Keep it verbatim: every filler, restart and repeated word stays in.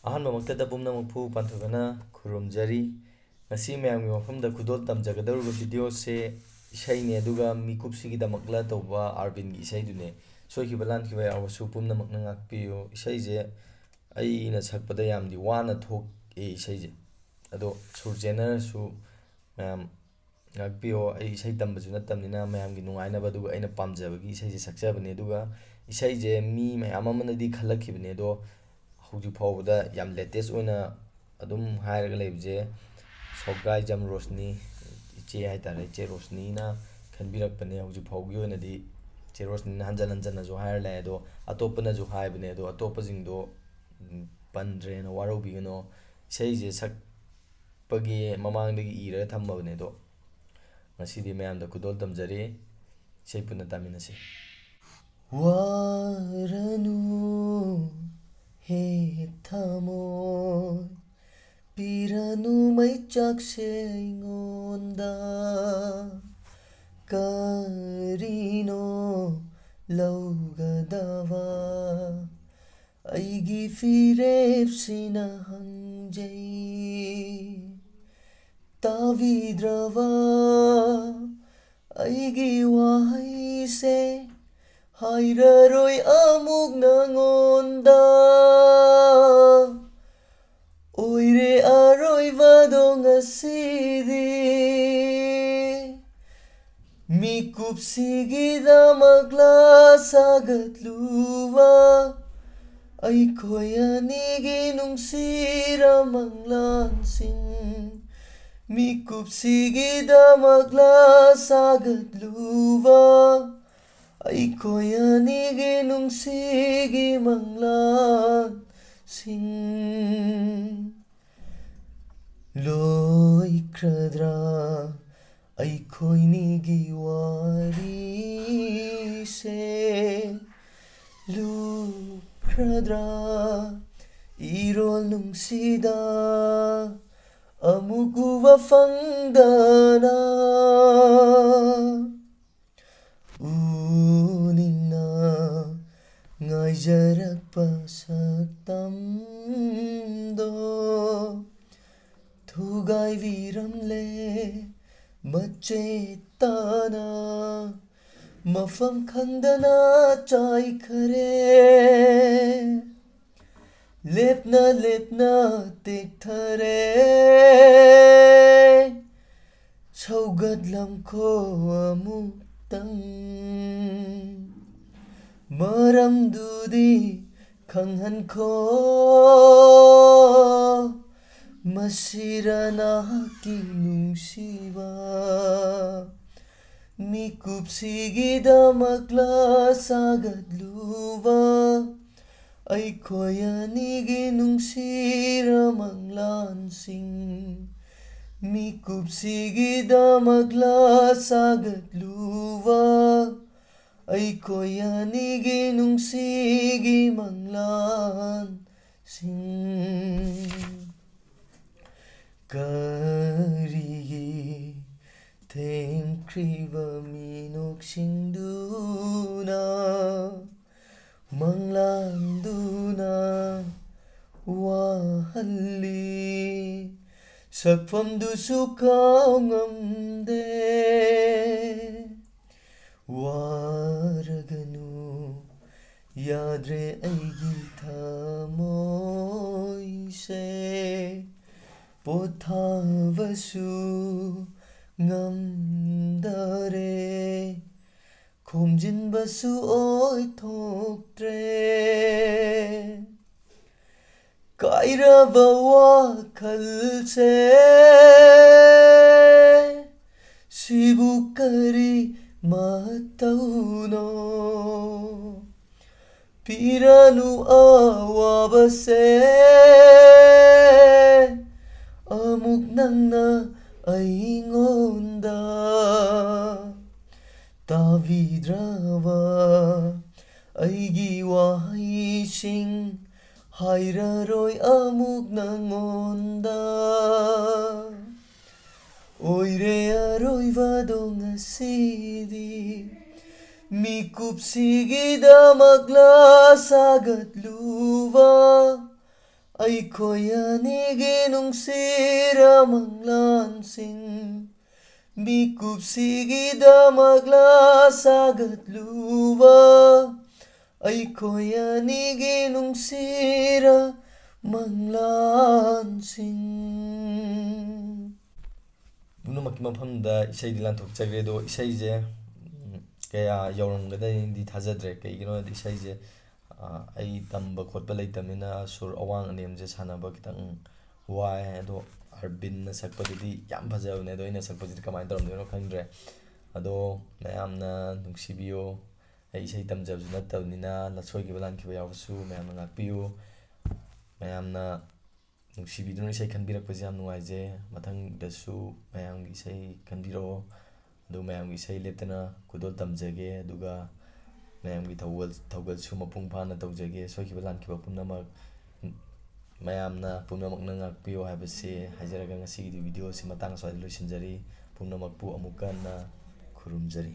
ꯑꯍꯥꯟꯕꯃꯛꯇꯗ ꯄꯨꯝꯅꯃꯛꯄꯨ ꯄꯥꯟꯊꯣꯏꯕꯅ ꯈꯨꯔꯨꯝꯖꯔꯤ꯫ ꯉꯁꯤ ꯃꯌꯥꯝꯒꯤ ꯃꯐꯝꯗ ꯈꯨꯗꯣꯜ ꯇꯝꯖꯒꯗꯧꯔꯤꯕ ꯚꯤꯗꯤꯑꯣꯁꯦ ꯏꯁꯩꯅꯦ, ꯑꯗꯨꯒ ꯃꯤꯀꯨꯞꯁꯤꯒꯤꯗꯃꯛꯂ ꯇꯧꯕ ꯑꯥꯔꯕꯤꯟꯒꯤ ꯏꯁꯩꯗꯨꯅꯦ꯫ ꯁꯣꯏꯈꯤꯕ ꯂꯥꯟꯈꯤꯕ ꯌꯥꯎꯔꯁꯨ ꯄꯨꯝꯅꯃꯛꯅ ꯉꯥꯛꯄꯤꯌꯨ꯫ ꯏꯁꯩꯁꯦ ꯑꯩꯅ ꯁꯛꯄꯗ ꯌꯥꯝꯗꯤ ꯋꯥꯅ ꯊꯣꯛꯑꯦ ꯏꯁꯩꯁꯦ, ꯑꯗꯣ ꯁꯨꯔ ꯆꯦꯟꯅꯔꯁꯨ ꯃꯌꯥꯝ ꯉꯥꯛꯄꯤꯌꯣ꯫ ꯑꯩ ꯏꯁꯩ ꯇꯝꯕꯁꯨ ꯅꯠꯇꯕꯅꯤꯅ ꯃꯌꯥꯝꯒꯤ ꯅꯨꯡꯉꯥꯏꯅꯕ, ꯑꯗꯨꯒ ꯑꯩꯅ ꯄꯥꯝꯖꯕꯒꯤ ꯏꯁꯩꯁꯦ ꯁꯛꯆꯕꯅꯦ꯫ ꯑꯗꯨꯒ ꯏꯁꯩꯁꯦ ꯃꯤ ꯃꯌꯥꯝ ꯑꯃꯅꯗꯤ ꯈꯜꯂꯛꯈꯤꯕꯅꯦ, ꯑꯗꯣ ꯍꯧꯖꯤꯛ ꯐꯥꯎꯕꯗ ꯌꯥꯝ ꯂꯦꯇꯦꯁ ꯑꯣꯏꯅ ꯑꯗꯨꯝ ꯍꯥꯏꯔꯒ ꯂꯩꯕꯁꯦ ꯁꯣꯒꯥꯏꯖꯝ ꯔꯣꯁꯅꯤ, ꯏꯆꯦ ꯍꯥꯏꯇꯥꯔꯦ, ꯏꯆꯦ ꯔꯣꯁꯅꯤꯅ ꯈꯟꯕꯤꯔꯛꯄꯅꯦ꯫ ꯍꯧꯖꯤꯛ ꯐꯥꯎꯒꯤ ꯑꯣꯏꯅꯗꯤ ꯏꯆꯦ ꯔꯣꯁꯅꯤꯅ ꯍꯟꯖꯟ ꯍꯟꯖꯟꯅꯁꯨ ꯍꯥꯏꯔ ꯂꯥꯛꯑꯦ, ꯑꯗꯣ ꯑꯇꯣꯞꯄꯅꯁꯨ ꯍꯥꯏꯕꯅꯦ, ꯑꯗꯣ ꯑꯇꯣꯞꯄꯁꯤꯡꯗꯣ ꯎꯝ, ꯄꯟꯗ꯭ꯔꯦꯅ ꯋꯥꯔꯧꯕꯤꯒꯅꯣ꯫ ꯏꯁꯩꯁꯦ ꯁꯛꯄꯒꯤ ꯃꯃꯥꯡꯗꯒꯤ ꯏꯔꯒ ꯊꯝꯃꯕꯅꯦ, ꯑꯗꯣ ꯉꯁꯤꯗꯤ ꯃꯌꯥꯝꯗ ꯈꯨꯗꯣꯜ ꯇꯝꯖꯔꯤ꯫ ꯏꯁꯩ ꯄꯨꯟꯅ ꯇꯥꯃꯤꯟꯅꯁꯤ꯫ ꯋꯥꯔꯅꯨ ꯍꯦ ꯊꯃꯣꯏ, ꯄꯤꯔꯅꯨ ꯃꯩꯆꯥꯛꯁꯦ ꯑꯩꯉꯣꯟꯗ꯫ ꯀꯔꯤꯅꯣ ꯂꯧꯒꯗꯕ ꯑꯩꯒꯤ ꯐꯤꯔꯦꯞꯁꯤꯅ ꯍꯪꯖꯩ꯫ ꯇꯥꯕꯤꯗ꯭ꯔꯕ ꯑꯩꯒꯤ ꯋꯥꯍꯩꯁꯦ ꯍꯥꯏꯔꯔꯣꯏ ꯑꯃꯨꯛ ꯅꯉꯣꯟꯗ꯫ ꯑꯣꯏꯔꯦ ꯑꯔꯣꯏꯕꯗꯣ ꯉꯁꯤꯗꯤ꯫ ꯃꯤꯀꯨꯞꯁꯤꯒꯤꯗꯃꯛꯂ ꯁꯥꯒꯠꯂꯨꯕ ꯑꯩꯈꯣꯏ ꯑꯅꯤꯒꯤ ꯅꯨꯡꯁꯤꯔ ꯃꯪꯂꯥꯟꯁꯤꯡ꯫ ꯃꯤꯀꯨꯞꯁꯤꯒꯤꯗꯃꯛꯂ ꯁꯥꯒꯠꯂꯨꯕ ꯑꯩꯈꯣꯏ ꯑꯅꯤꯒꯤ ꯅꯨꯡꯁꯤꯒꯤ ꯃꯪꯂꯥꯟꯁꯤꯡ꯫ ꯂꯣꯏꯈ꯭ꯔꯗ꯭ꯔꯥ ꯑꯩꯈꯣꯏꯅꯤꯒꯤ ꯋꯥꯔꯤꯁꯦ? ꯂꯨꯞꯈ꯭ꯔꯗ꯭ꯔꯥ ꯏꯔꯣꯜ ꯅꯨꯡꯁꯤꯗ ꯑꯃꯨꯛ ꯎꯕ ꯐꯪꯗꯅ? ꯎꯅꯤꯡꯅ ꯉꯥꯏꯖꯔꯛꯄ ꯁꯛꯇꯝ ꯀꯥꯏꯕꯤꯔꯝꯂꯦ ꯃꯆꯦꯠ ꯇꯥꯅ, ꯃꯐꯝ ꯈꯪꯗꯅ ꯆꯥꯏꯈꯔꯦ꯫ ꯂꯦꯞꯅ ꯂꯦꯞꯅ ꯇꯦꯛꯊꯔꯦ꯫ ꯁꯧꯒꯠꯂꯝꯈꯣ ꯑꯃꯨꯛꯇꯪ, ꯃꯔꯝꯗꯨꯗꯤ ꯈꯪꯍꯟꯈꯣ꯫ ꯃꯁꯤꯔ ꯅꯍꯥꯛꯀꯤ ꯅꯨꯡꯁꯤꯕ ꯃꯤꯀꯨꯞꯁꯤꯒꯤꯗꯃꯛꯂ ꯁꯥꯒꯠꯂꯨꯕ ꯑꯩꯈꯣꯏ ꯑꯅꯤꯒꯤ ꯅꯨꯡꯁꯤꯔ ꯃꯪꯂꯥꯟꯁꯤꯡ? ꯃꯤꯀꯨꯞꯁꯤꯒꯤꯗꯃꯛꯂ ꯁꯥꯒꯠꯂꯨꯕ ꯑꯩꯈꯣꯏ ꯑꯅꯤꯒꯤ ꯅꯨꯡꯁꯤꯒꯤ ꯃꯪꯂꯥꯟꯁꯤꯡ? ꯀꯔꯤꯒꯤ ꯊꯦꯡꯈ꯭ꯔꯤꯕ ꯃꯤꯅꯣꯛꯁꯤꯡꯗꯨꯅ ꯃꯪꯂꯥꯟꯗꯨꯅ ꯋꯥꯍꯜꯂꯤ? ꯁꯛꯐꯝꯗꯨꯁꯨ ꯀꯥꯎꯉꯝꯗꯦ꯫ ꯋꯥꯔꯒꯅꯨ, ꯌꯥꯗ꯭ꯔꯦ ꯑꯩꯒꯤ ꯊꯃꯣꯏꯁꯦ, ꯄꯣꯊꯥꯕꯁꯨ ꯉꯝꯗꯔꯦ, ꯈꯣꯝꯖꯤꯟꯕꯁꯨ ꯑꯣꯏꯊꯣꯛꯇ꯭ꯔꯦ꯫ ꯀꯥꯏꯔꯕ ꯋꯥꯈꯜꯁꯦ, ꯁꯤꯕꯨ ꯀꯔꯤ ꯃꯇꯧꯅꯣ? ꯄꯤꯔꯅꯨ ꯑꯋꯥꯕꯁꯦ ꯑꯃꯨꯛ ꯅꯪꯅ ꯑꯩꯉꯣꯟꯗ꯫ ꯇꯥꯕꯤꯗ꯭ꯔꯕ ꯑꯩꯒꯤ ꯋꯥꯍꯩꯁꯤꯡ ꯍꯥꯏꯔꯔꯣꯏ ꯑꯃꯨꯛ ꯅꯪꯉꯣꯟꯗ꯫ ꯑꯣꯏꯔꯦ ꯑꯔꯣꯏꯕꯗꯣ ꯉꯁꯤꯗꯤ, ꯃꯤꯀꯨꯞꯁꯤꯒꯤꯗꯃꯛꯂ ꯁꯥꯒꯠꯂꯨꯕ ꯑꯩꯈꯣꯏ ꯑꯅꯤꯒꯤ ꯅꯨꯡꯁꯤꯔ ꯃꯪꯂꯥꯟꯁꯤꯡ, ꯃꯤꯀꯨꯞꯁꯤꯒꯤꯗꯃꯛꯂꯥ ꯁꯥꯒꯠꯂꯨꯕ, ꯑꯩꯈꯣꯏ ꯑꯅꯤꯒꯤ ꯅꯨꯡꯁꯤꯔ ꯃꯪꯂꯥꯟꯁꯤꯡ꯫ ꯄꯨꯝꯅꯃꯛꯀꯤ ꯃꯐꯝꯗ ꯏꯁꯩꯗꯤ ꯂꯥꯟꯊꯣꯛꯆꯈ꯭ꯔꯦ, ꯑꯗꯣ ꯏꯁꯩꯁꯦ, ꯎꯝ, ꯀꯌꯥ ꯌꯧꯔꯝꯒꯗ꯭ꯔꯗꯤ ꯊꯥꯖꯗ꯭ꯔꯦ꯫ ꯀꯩꯒꯤꯅꯣ ꯍꯥꯏꯗꯤ ꯏꯁꯩꯁꯦ, ꯑ, ꯑꯩ ꯇꯝꯕ ꯈꯣꯠꯄ ꯂꯩꯇꯕꯅꯤꯅ ꯁꯨꯔ ꯑꯋꯥꯡ ꯑꯅꯦꯝꯁꯦ ꯁꯥꯟꯅꯕ ꯈꯤꯇꯪ ꯋꯥꯏ꯫ ꯑꯗꯣ ꯑꯔꯕꯤꯟꯅ ꯁꯛꯄꯗꯨꯗꯤ ꯌꯥꯝ ꯐꯖꯕꯅꯦ, ꯑꯗꯣ ꯑꯩꯅ ꯁꯛꯄꯁꯤꯗꯤ ꯀꯃꯥꯏꯅ ꯇꯧꯔꯝꯗꯣꯏꯅꯣ ꯈꯪꯗ꯭ꯔꯦ꯫ ꯑꯗꯣ ꯃꯌꯥꯝꯅ ꯅꯨꯡꯁꯤꯕꯤꯌꯣ꯫ ꯑꯩ ꯏꯁꯩ ꯇꯝꯖꯕꯁꯨ ꯅꯠꯇꯕꯅꯤꯅ ꯁꯣꯏꯈꯤꯕ ꯂꯥꯟꯈꯤꯕ ꯌꯥꯎꯔꯁꯨ ꯃꯌꯥꯝꯅ ꯉꯥꯛꯄꯤꯌꯨ꯫ ꯃꯌꯥꯝꯅ ꯅꯨꯡꯁꯤꯕꯤꯗꯨꯅ ꯏꯁꯩ ꯈꯟꯕꯤꯔꯛꯄꯁꯦ ꯌꯥꯝ ꯅꯨꯡꯉꯥꯏꯖꯩ꯫ ꯃꯊꯪꯗꯁꯨ ꯃꯌꯥꯝꯒꯤ ꯏꯁꯩ ꯈꯟꯕꯤꯔꯛꯑꯣ꯫ ꯑꯗꯨ ꯃꯌꯥꯝꯒꯤ ꯏꯁꯩ ꯂꯦꯞꯇꯅ ꯈꯨꯗꯣꯜ ꯇꯝꯖꯒꯦ, ꯑꯗꯨꯒ ꯃꯌꯥꯝꯒꯤ ꯊꯧꯒꯜ, ꯊꯧꯒꯜꯁꯨ ꯃꯄꯨꯡ ꯐꯥꯅ ꯇꯧꯖꯒꯦ꯫ ꯁꯣꯏꯈꯤꯕ ꯂꯥꯟꯈꯤꯕ ꯄꯨꯝꯅꯃꯛ ꯃꯌꯥꯝꯅ ꯄꯨꯝꯅꯃꯛꯅ ꯉꯥꯛꯄꯤꯌꯨ ꯍꯥꯏꯕꯁꯤ ꯍꯥꯏꯖꯔꯒ ꯉꯁꯤꯒꯤꯗꯤ ꯚꯤꯗꯤꯑꯣ ꯑꯁꯤ ꯃꯇꯥꯡ ꯑꯁ꯭ꯋꯥꯏꯗ ꯂꯣꯏꯁꯤꯟꯖꯔꯤ꯫ ꯄꯨꯝꯅꯃꯛꯄꯨ ꯑꯃꯨꯛꯀ ꯍꯟꯅ ꯈꯨꯔꯨꯝꯖꯔꯤ꯫